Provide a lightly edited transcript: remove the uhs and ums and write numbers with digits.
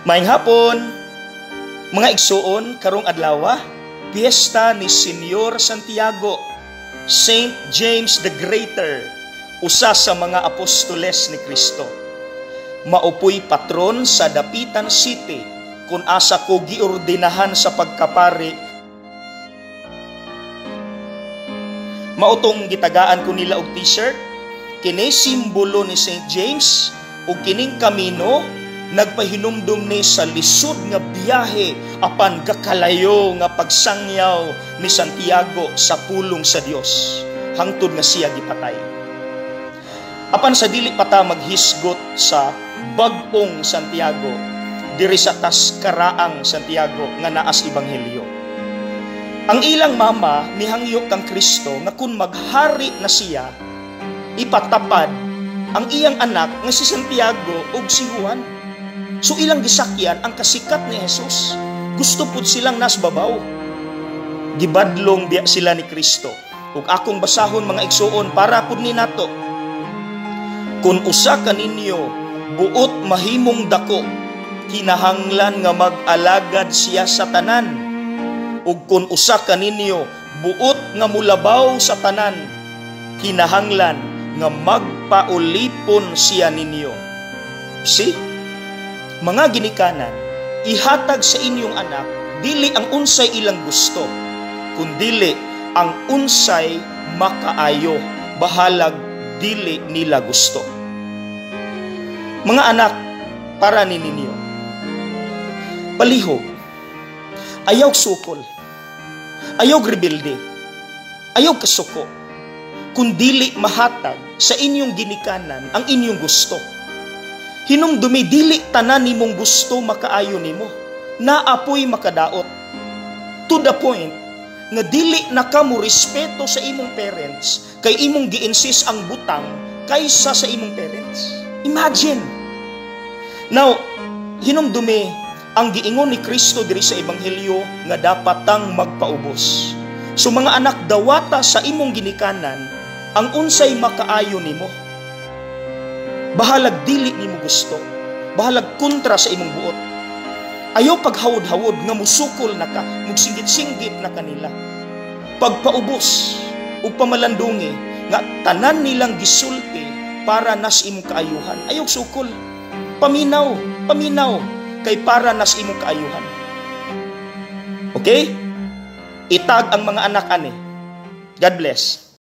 Maayong hapon, mga igsuon. Karong adlaw, piyesta ni Senyor Santiago, Saint James the Greater, usa sa mga apostoles ni Kristo. Mao poy patron sa Dapitan City kung asa ko giordinahan sa pagkapari. Mao tong gitagaan ko nila og t-shirt, kini simbolo ni Saint James ug kining kamino nagpahinumdum ni sa lisod nga biyahe apan gakalayo nga pagsangyaw ni Santiago sa pulong sa Dios hangtod nga siya gipatay. Apan sa dili pa ta maghisgot sa bag-ong Santiago, diri sa tas karaang Santiago nga naas Ebanghelyo. Ang ilang mama nihangyo kang Kristo nga kun maghari na siya, ipatapad ang iyang anak nga si Santiago ug si Juan. So ilang gisakyan ang kasikat ni Jesus. Gusto pud silang nasbabaw. Gibadlong biya sila ni Kristo. Ug akong basahon, mga igsuon, para pud ni nato. Kung usa ka ninyo buot mahimong dako, kinahanglan nga mag-alagad siya sa tanan. Ug kung usa ka ninyo buot nga mulabaw sa tanan, kinahanglan nga magpaulipon siya ninyo. See? Mga ginikanan, ihatag sa inyong anak dili ang unsay ilang gusto, kundili ang unsay makaayo, bahalag dili nila gusto. Mga anak, para ni ninyo. Palihog, ayaw sukol, ayaw rebelde, ayaw kasuko, kung dili mahatag sa inyong ginikanan ang inyong gusto. Hinumdumi, dili tanan nimong gusto makaayo nimo. Naa poy makadaot. To the point nga dili na ka mo respeto sa imong parents kay imong gi-insist ang butang kaysa sa imong parents. Imagine. Now, hinumdumi ang giingon ni Kristo diri sa Ebanghelyo nga dapat tang magpaubos. So mga anak, dawata sa imong ginikanan ang unsay makaayo nimo. Bahalag dili nimo gusto, bahalag kontra sa imong buot. Ayaw paghawod-hawod nga musukol na ka, mugsinggit-singgit na kanila. Pagpaubos ug pamalandungi nga tanan nilang gisulti para nas imong kaayuhan. Ayaw sukol. Paminaw, paminaw kay para nas imong kaayuhan. Okay? Itag ang mga anak ani. God bless.